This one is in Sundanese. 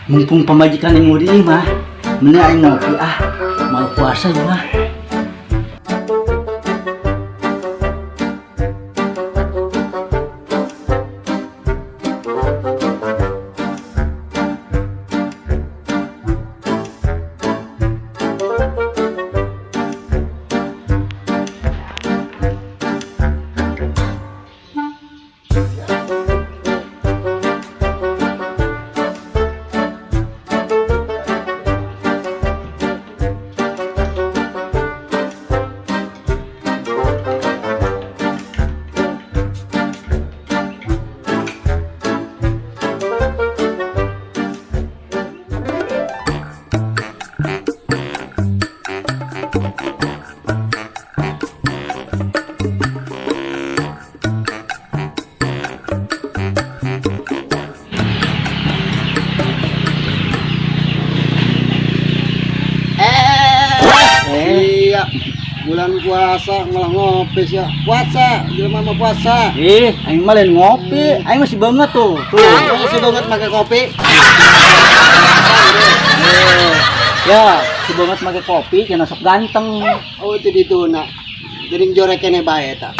Mumpung pamajikan yang di imah, mending aing ngopi ah. Mau puasa ya mah. Iya, bulan puasa malah ngopi sih. Puasa, jelema mah puasa. Ih, aing mah lain ngopi, aing masih banget tuh. Tuh. Masih banget pakai kopi. Ya, si banget make kopi cenah sok ganteng. Oh, itu dituna. Jadi jorek kene bae eta.